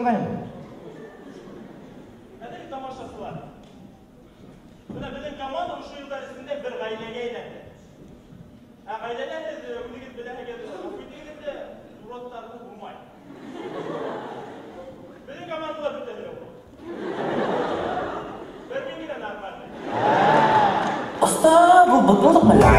торғайным. Ҡәҙерле тамашасылар. Бына беҙҙең команда ошо йылдар эсендә бер ғаиләгә әйләнде. Ә ғаиләлә һеҙ үҙегеҙ беләһегеҙ, үҙегеҙ уродтарҙы булмай. Беҙҙең командала бөтәһе лә урод. Бер мин генә нормальный. Оҫта был бытылдыҡ мәллә?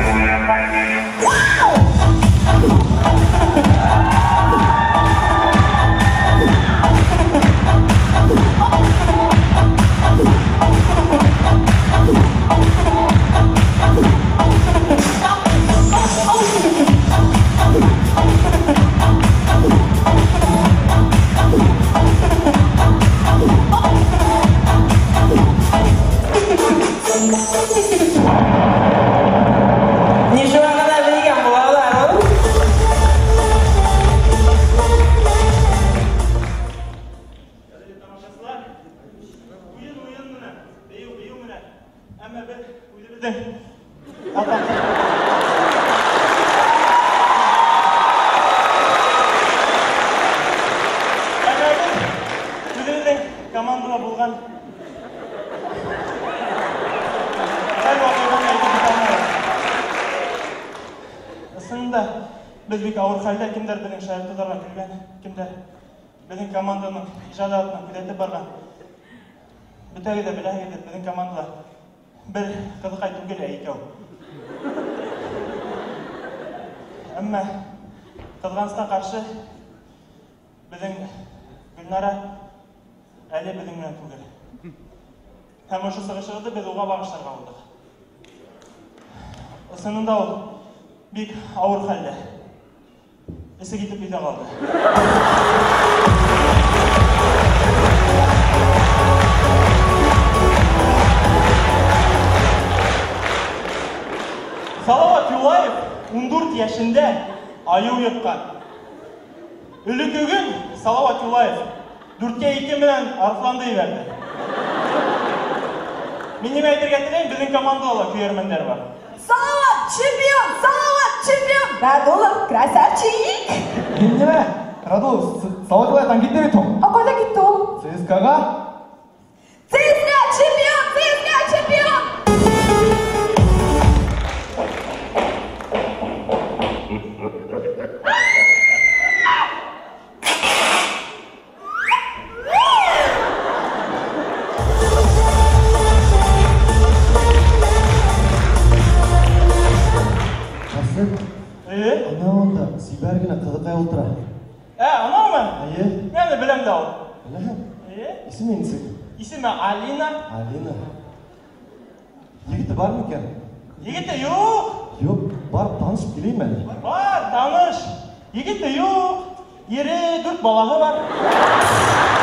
Командала булған һәр ваҡиғаны әйтеп бөтә алмайбыҙ. Ысынында беҙ бик ауыр хәлдә, кемдәр беҙҙең шаяртыуҙарға көлгән, кемдәр беҙҙең команданың ижады артынан күҙәтеп барған. Бөтәгеҙ ҙә беләһегеҙҙер, беҙҙең командала бер ҡыҙыҡай түгел, ә икәү. Әммә ҡыҙғанысҡа ҡаршы беҙҙең Гөлнара әле беҙҙең менән түгел. Һәм ошо сығышыбыҙҙы беҙ уға бағышларға булдыҡ. Ысынында ул бик ауыр хәлдә. Эсе китеп өйҙә ҡалды. Салават Юлаев 14 йәшендә айыу йотҡан. Өлөкөгөн Салават Юлаев 4-2 менән арыҫланды ебәрҙе. Мин нимә әйтергә теләйем, беҙҙең командала ла көйәрмәндәр бар. Салават чемпион! Салават чемпион! Радулов красавчик! Нимә? Радулов, Салават Юлаевтан китте бит ул. Ә ҡайҙа китте ул? ЦСКА-ға. ЦСКА чемпион! ЦСКА чемпион! Ана унда сибәр генә ҡыҙыҡай ултыра. Ә, анаумы? Эйе. Мин аны беләм дә ул. Беләһең? Эйе. Исеме нисек? Исеме Алина. Алина. Егете бар микән? Егете юҡ. Юҡ, барып танышып киләйем әле. Бар, таныш. Егете юҡ. Ире, 4 балаһы бар.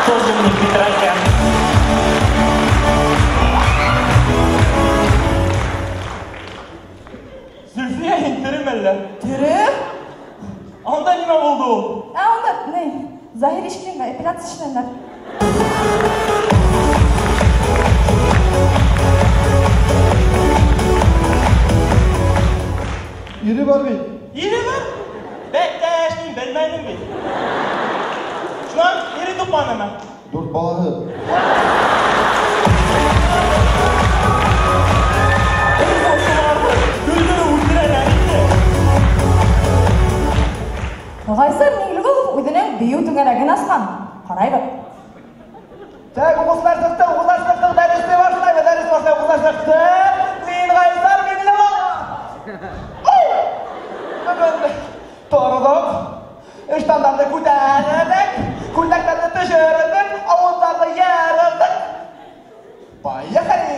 Тоже мне Петросян. Зөлфиә, һин тереме әллә? Тере? Анда нимә булды ул? Ә, унда, ни, Заһир Ишкинға операция эшләнеләр. Ире бар бит. Ире бар? Бәктәш, мин белмәнем бит. Шунан ире тупманымы? 4 балаһы. Ғайсар Миңлеғолов үҙенең бейеү түңәрәген асҡан. Ҡарайбыҙ. Так, уҡыусылар сыҡты, уҡыусылар сыҡты, дәресте башлайбыҙ, дәрес башлай, уҡыусылар сыҡты. Мин Ғайсар Миңлеғолов. Бөгөн торҙоҡ, ыштандарҙы күтәрҙек, күлдәктәрҙе төшөрҙөк, ауыҙҙарҙы йырҙыҡ. Поехали!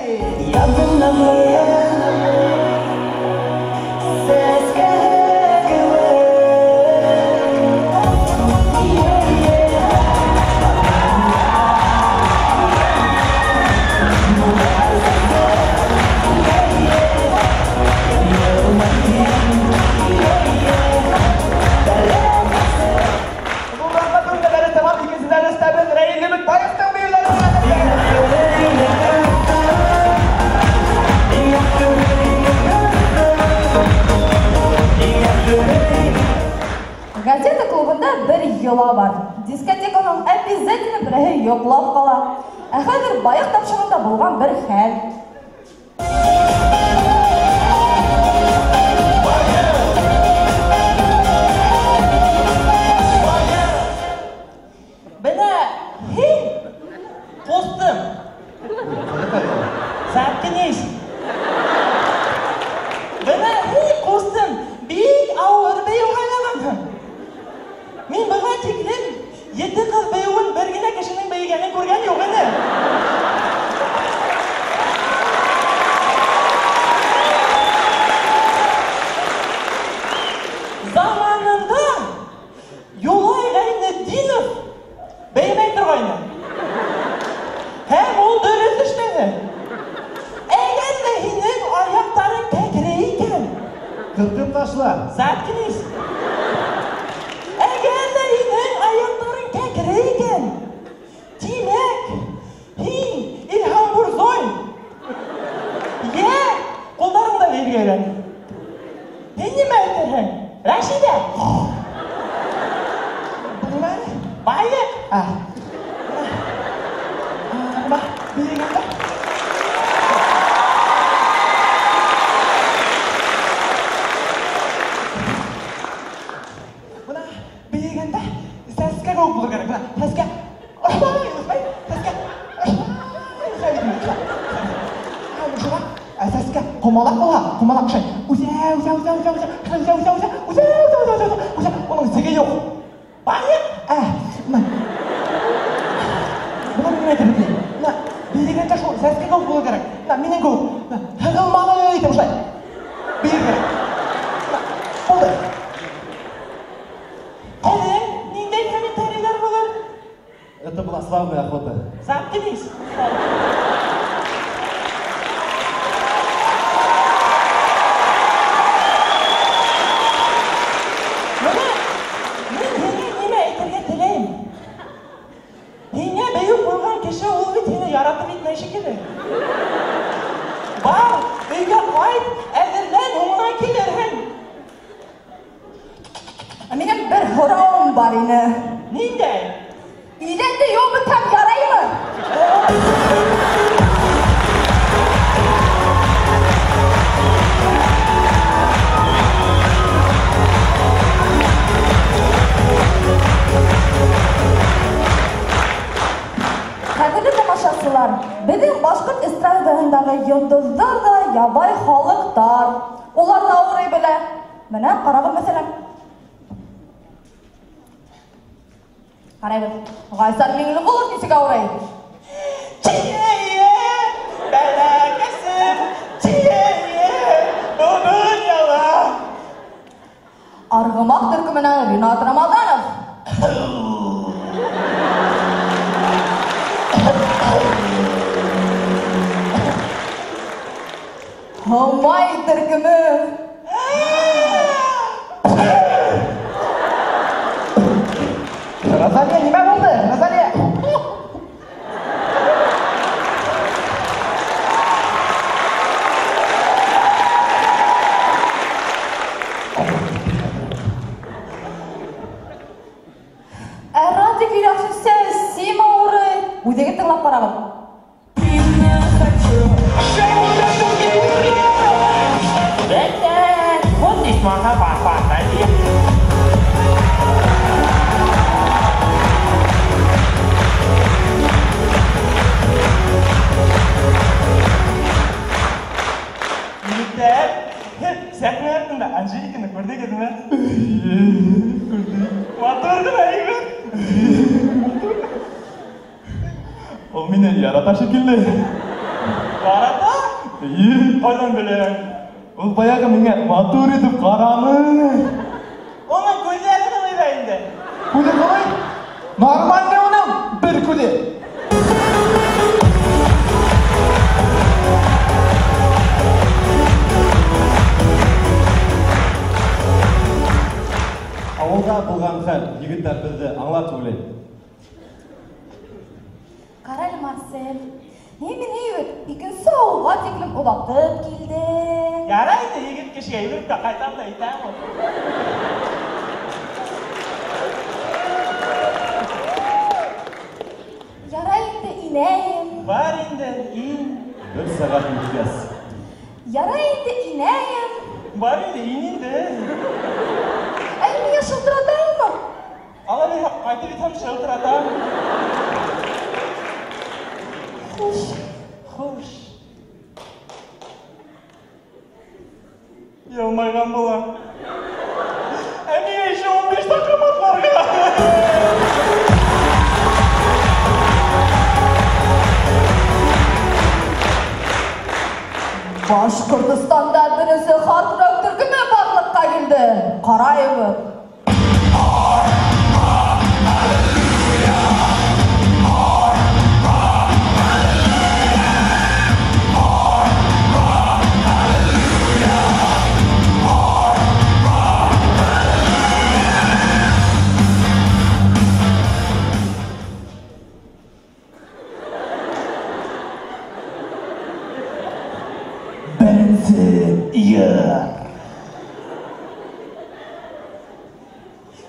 Газета клубында бер йола бар. Дискотеканың обязательно береһе йоҡлап ҡала. Ә хәҙер Байыҡ тапшырыуында булған бер хәл. Бына һин, ҡустым. Заткнись. Бына һин, ҡустым, бик ауыр бейеү һайлағанһың. Мин быға тиклем ете ҡыҙ бейеүен бер генә кешенең бейегәнен күргән юҡ ине. Заманында Юлай Ғәйнетдинов бейемәй торғайны. Һәм ул дөрөҫ эшләне. Әгәр ҙә һинең аяҡтарың кәкре икән, Ҡырҡып ташла. Заткнись. Әгәр ҙә һинең аяҡтарың кәкре икән, тимәк, һин Илһам Бурзой. Йә, ҡулдарыңды бейергә өйрән. Һин нимә әйтерһең? Рәшиҙә. Нимә? Байыҡ. Бына бейегәндә. Бына бейегәндә сәскә кеүек булыр кәрәк. Бына сәскә ошолай үҫмәй, сәскә ошолай үҫә бит инде. Шуға сәскә ҡомалаҡ булһа, ҡомалаҡ ошолай үҫә, үҫә, үҫә, үҫә, үҫә, үҫә, үҫә, үҫә, үҫә, үҫә, үҫә, үҫә, үҫә. Уның сиге юҡ. Байыҡ. Бына. Бына мин әйтеп бөтәйем. Бына бейегәндә шул сәскә кеүек булыр кәрәк. Бына минең кеүек. Бына һығылмалы итеп ошолай бейер кәрәк. Бына булды. Һеҙҙең ниндәй комментарийлар булыр? Это была славная охота. Заткнись. Бына мин һиңә нимә әйтергә теләйем. Һиңә бейеү ҡуйған кеше ул бит һине яратып итмәй шикелле. Бар, өйгә ҡайт, әҙерлән, һуңынан килерһең. Ә минең бер һорауым бар ине. Ниндәй? Иҙәнде йыуып бөтһәм яраймы? Ҡәҙерле тамашасылар, беҙҙең башҡорт эстрадаһындағы йондоҙҙар ҙа ябай халыҡтар. Улар ҙа ауырый белә. Бына ҡарағыҙ, мәҫәлән. Ҡарайбыҙ. Ғайсар Миңлеғолов нисек ауырый? Тиее, бәләкәсем, тиее, был донъяла. Арғымаҡ төркөмөнән Ринат Рамазанов. Һомай төркөмө. Розалия, нимә булды? Розалия. Ә Радик иләүсесе Сим ауырый. Үҙегеҙ тыңлап ҡарағыҙ. Егеттәр, сәхнә артында Анжеликаны күрҙегеҙме? Күрҙек. Матур ғына егет. Ул мине ярата шикелле. Ярата? Эйе. Ҡайҙан беләң? Ул баяғы миңә матур итеп ҡараны. Уның күҙҙәре ҡалай ҙа инде. Күҙе ҡалай? Нормальный уның бер күҙе. Ауылда булған хәл, егеттәр беҙҙе аңлап уйлай. Ҡара әле, Марсель, һин мине егет икенсе ауылға тиклем оҙатып килдең. Ярай инде, егет кешегә йүгереп тә ҡайтам да итәм ул. Бар инде, ин. Бер сәғәт үткәс. Ярай инде, инәйем. Бар инде, ин инде. Ә миңә шылтыратаңмы? Ала бирһә, ҡайтып етһәм шылтыратам. Хуш. Хуш. Йылмайған була. Ә миңә еще 15 саҡрым атларға. Башҡортостанда беренсе хард-рок төркөмө барлыҡҡа килде. Ҡарайбыҙ.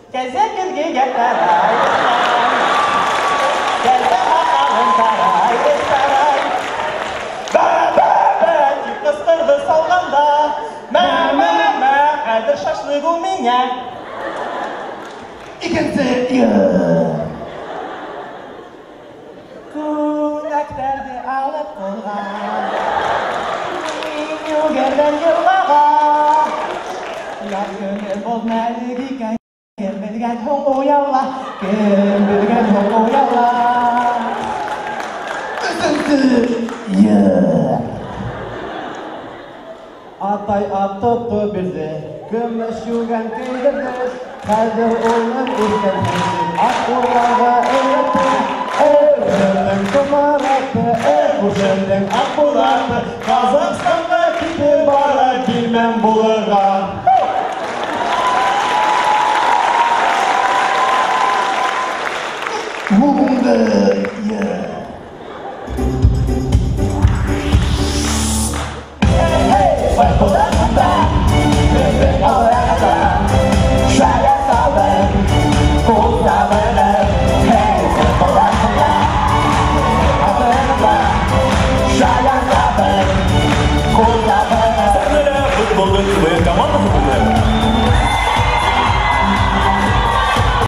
Кәзә көлгөгә ҡарай, кәзә һаҡалын тарай, тарай. Бә-бә-бә, тип ҡысҡырҙы салғанда. Мә-мә-мә, хәҙер шашлык ул миңә. Икенсе йыр. Күнәктәрҙе алып ҡулға, мин йүгерҙем йылғаға. Яҙ көнө булды әле икән, кем белгән һуң уяла, кем белгән һуң уяла. Өсөнсө йыр. Атай ат тотто бирҙе, көмөш йүгән кейҙерҙе. Хәҙер уның үҫкән ат урларға өйрәтте. Эй, күршемдең тумараты, эй, күршемдең Аҡбуҙаты, Ҡаҙағстанға китеп бара килмәм булырға. Һуңғы йыр.